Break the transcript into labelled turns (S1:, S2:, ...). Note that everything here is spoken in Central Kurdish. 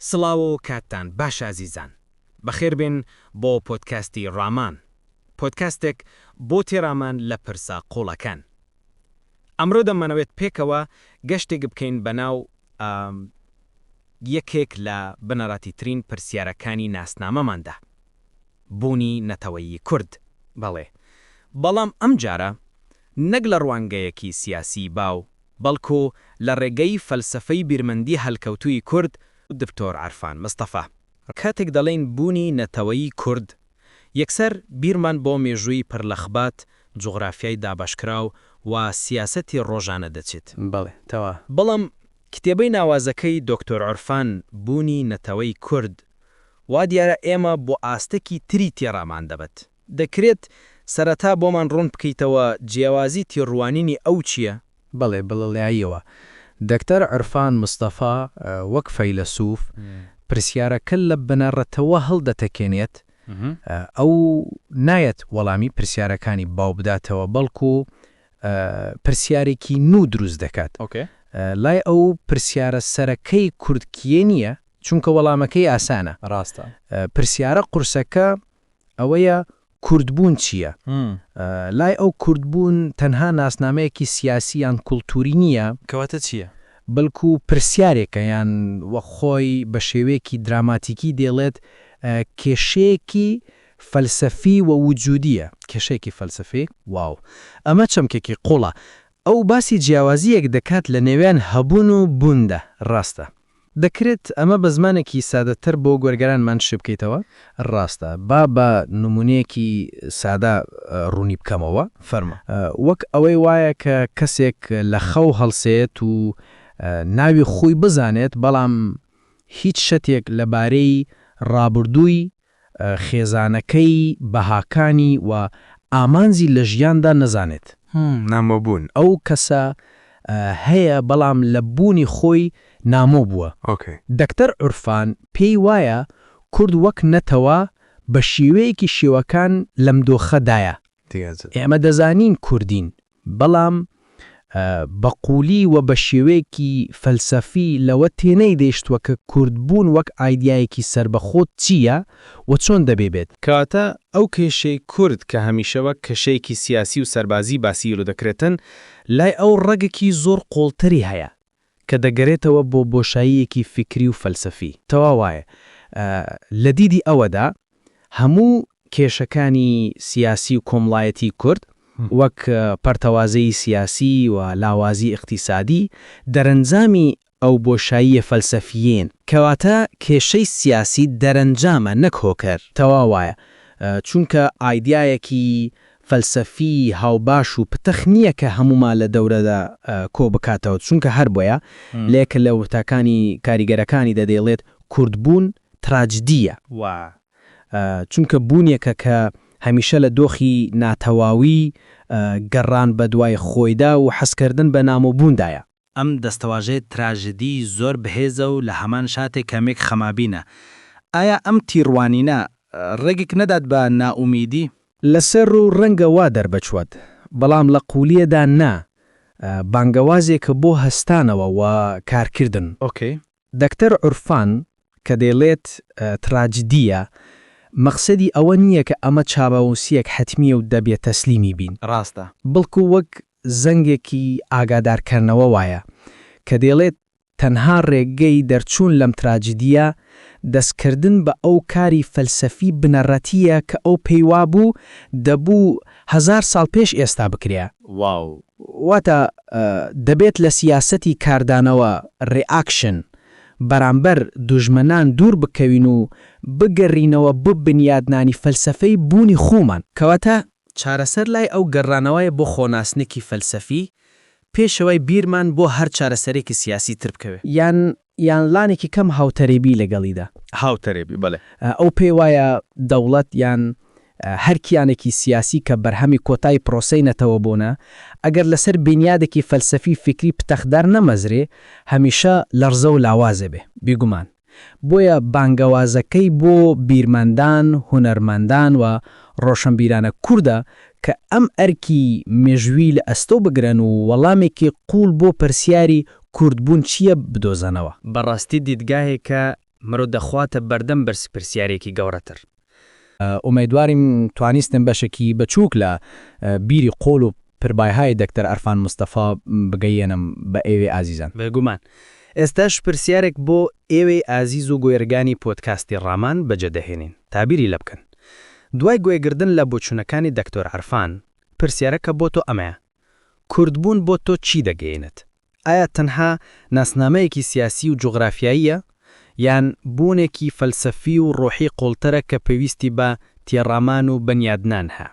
S1: سڵاو و کاتتان باش ئازیزان، بەخێربێن بۆ پۆدکاستی ڕامان، پۆدکاستێک بۆ تێڕامان لە پرسە قوڵەکان. ئەمرۆ دەمانەوێت پێکەوە گەشتێک بکەین بەناو یەکێک لە بنەڕەتیترین پرسیارەکانی ناسنامەماندا، بوونی نەتەوەیی کورد. بەڵێ، بەڵام ئەمجارە نەک لە ڕوانگەیەکی سیاسیی باو، بەڵکو لە ڕێگەی فەلسەفەی بیرمەندی هەلکەوتووی کورد دکتۆر عرفان مستەفا. کاتێک دەڵێین بوونی نەتەوەیی کورد، یەکسەر بیرمان بۆ مێژووی پڕ لە خبات، جوغرافیای دابەشکراو و سیاسەتی ڕۆژانە دەچێت.
S2: بەڵێ، تەوا.
S1: بەڵام کتێبەی ناوازەکەی دکتۆر عرفان بوونی نەتەوەی کورد، وا دیارە ئێمە بۆ ئاستێکی تری تێڕامان دەبەت. دەکرێت سەرەتا بۆمان ڕوون بکەیتەوە جیاوازی تێڕوانینی ئەو چییە؟
S2: بەڵێ بڵڵیاییەوە. دکتەر عرفان مستەفا وەک فەیلەسوف پرسیارەکە لە بنەڕەتەوە هەڵدەتەکێنێت، ئەو نایەت وەڵامی پرسیارەکانی باو بداتەوە، بەڵکو پرسیارێکی نوو دروست دەکات. لای ئەو پرسیارە سەرەکەی کورد کێ نییە، چونکە وەڵامەکەی ئاسانە.
S3: ڕاستە.
S2: پرسیارە قورسەکە ئەوەیە کوردبوون چییە؟ لای ئەو کوردبوون تەنها ناسنامەیەکی سیاسی یان کولتووری نییە.
S3: کەواتە چییە؟
S2: بەڵکو پرسیارێکە یان وەک خۆی بە شێوەیەکی دراماتیکی دەیڵێت کێشەیەکی فەلسەفی و وجودییە. کێشەیەکی فەلسەفی؟ واو. ئەمە چەمکێکی قووڵە. ئەو باسی جیاوازییەک دەکات لە نێوان هەبوون و بووندا. ڕاستە. دەکرێت ئەمە بە زمانێکی سادەتر بۆ گوێرگەرانمان شی بکەیتەوە؟ ڕاستە. با بە نموونەیەکی سادە ڕوونی بکەمەوە.
S3: فەرموو.
S2: وەک ئەوەی وایە کە کەسێک لە خەو هەڵسێت و ناوی خۆی بزانێت، بەڵام هیچ شتێک لەبارەی ڕابردووی خێزانەکەی، بەهاکانی و ئامانجی لە ژیاندا نەزانێت.
S3: نامۆبوون.
S2: ئەو کەسە هەیە بەڵام لە بوونی خۆی نامۆ بووە.
S3: ئۆکەی.
S2: دکتەر عورفان پێی وایە کورد وەک نەتەوە بە شێوەیەکی شێوەکان لەم دۆخە دایە. ئێمە دەزانین کوردین بەڵام بە قوولی و بە شێوەیەکی فەلسەفی لەوە تێنەیدەیشتووە کە کوردبوون وەک ئایدیایەکی سەربەخۆ چییە و چۆن دەبێ بێت.
S1: کەواتە ئەو کێشەی کورد کە هەمیشە وەک کەشەیەکی سیاسی و سەربازی باسی لێدەکرێتن، لای ئەو ڕەگێکی زۆر قووڵتری هەیە
S2: کە دەگەرێتەوە بۆ بۆشاییەکی فیکری و فەلسەفی. تەواو وایە. لە دیدی ئەوەدا هەموو کێشەکانی سیاسی و کۆمڵایەتی کورد وەک پەرتەوازەیی سیاسی و لاوازی ئیقتیسادی دەرەنجامی ئەو بۆشاییە فەلسەفییەن. کەواتە کێشەی سیاسی دەرەنجامە نەک هۆکەر. تەواو وایە. چونکە ئایدیایەکی فەلسەفی هاوباش و پتەخ نییە کە هەموومان لە دەورەدا کۆ بکاتەوە، چونکە هەربۆیە لە یەکە لە وتاکانی کاریگەرەکانی دە دەیڵێت کوردبوون تراجدییە. چونکە بوونێکە کە هەمیشە لە دۆخی ناتەواوی گەڕان بەدوای خۆیدا و حەزکردن بە نامۆبووندایە.
S1: ئەم دەستەواژەیە تراژدی زۆر بەهێزە و لە هەمان شاتێ کەمێک خەمابینە. ئایا ئەم تیڕوانینە ڕێگک نەدات بە نائومیدی؟
S2: لەسەر ڕوو ڕەنگە وا دەربچوەت، بەڵام لە قوولییەدا نا، بانگەوازێکە بۆ هەستانەوە و کارکردن.
S3: ئۆکەی.
S2: دکتەر عورفان کە دەیڵێت تراجدییە، مەقسەدی ئەوە نییە کە ئەمە چاوەوسییەک حەتمییە و دەبێ تەسلیمی بین.
S3: ڕاستە.
S2: بەڵکو وەک زەنگێکی ئاگادارکەرنەوە وایە کە دەیڵێت تەنها ڕێگەی دەرچوون لەم تراجدییە دەستکردن بە ئەو کاری فەلسەفی بنەڕەتییە کە ئەو پێیوابوو دەبوو هەزار ساڵ پێش ئێستا بکرێ.
S3: واو.
S2: واتە دەبێت لە سیاسەتی کاردانەوە، Reaction، بەرامبەر دوژمنان دوور بکەوین و بگەرینەوە بۆ بنیادنانی فەلسەفەی بوونی خۆمان.
S1: کەواتە چارەسەر لای ئەو گەڕانەوەیە بۆ خۆناسنێکی فەلسەفی، پێشەوەی بیرمان بۆ هەر چارەسەرێکی سیاسی تر بکەوێ.
S2: یان یان لانێکی کەم هاوتەریبی لەگەڵیدا.
S3: هاوتەریبی، بەڵێ.
S2: ئەو پێی وایە دەوڵەت یان هەر کیانێکی سیاسی کە بەرهەمی کۆتای پرۆسەی نەتەوەبوونە، ئەگەر لەسەر بینیادێکی فەلسەفی فیکری پتەخدار نەمەزرێ، هەمیشە لەڕزە و لاوازەبێ. بیگومان. بۆیە بانگەوازەکەی بۆ بیرمەندان، هونەرمەندان و ڕۆشنبیرانە کوردە کە ئەم ئەرکی مێژووی لە ئەستۆ بگرن و وەڵامێکی قووڵ بۆ پرسیاری کوردبوون چییە بدۆزەنەوە.
S1: بەڕاستی دیدگاهێکە. مرۆ دەخواتە بەردەم بەرسپرسیارێکی گەوڕەتر.
S4: ئومێدواریم توانیستم بەشەکی بچووک لە بیری قوڵ و پربایهای دەکتەر عرفان مستەفا بگەیەنم بە ئێوەی ئازیزان.
S1: بێگومان. ئێستاش پرسیارێک بۆ ئێوەی ئازیز و گوێرگانی پۆدکاستی ڕامان بەجێ دەهێنین تا بیری لە بکەن. دوای گوێگردن لە بۆچوونەکانی دەکتۆر عرفان، پرسیارەکە بۆ تۆ ئەمەیە، کوردبوون بۆ تۆ چی دەگەیەنێت؟ ئایا تەنها ناسنامەیەکی سیاسی و جوغرافیاییە، یان بوونێکی فەلسەفی و ڕۆحی قووڵترە کە پێویستی بە تێڕامان و بنیادنان هە؟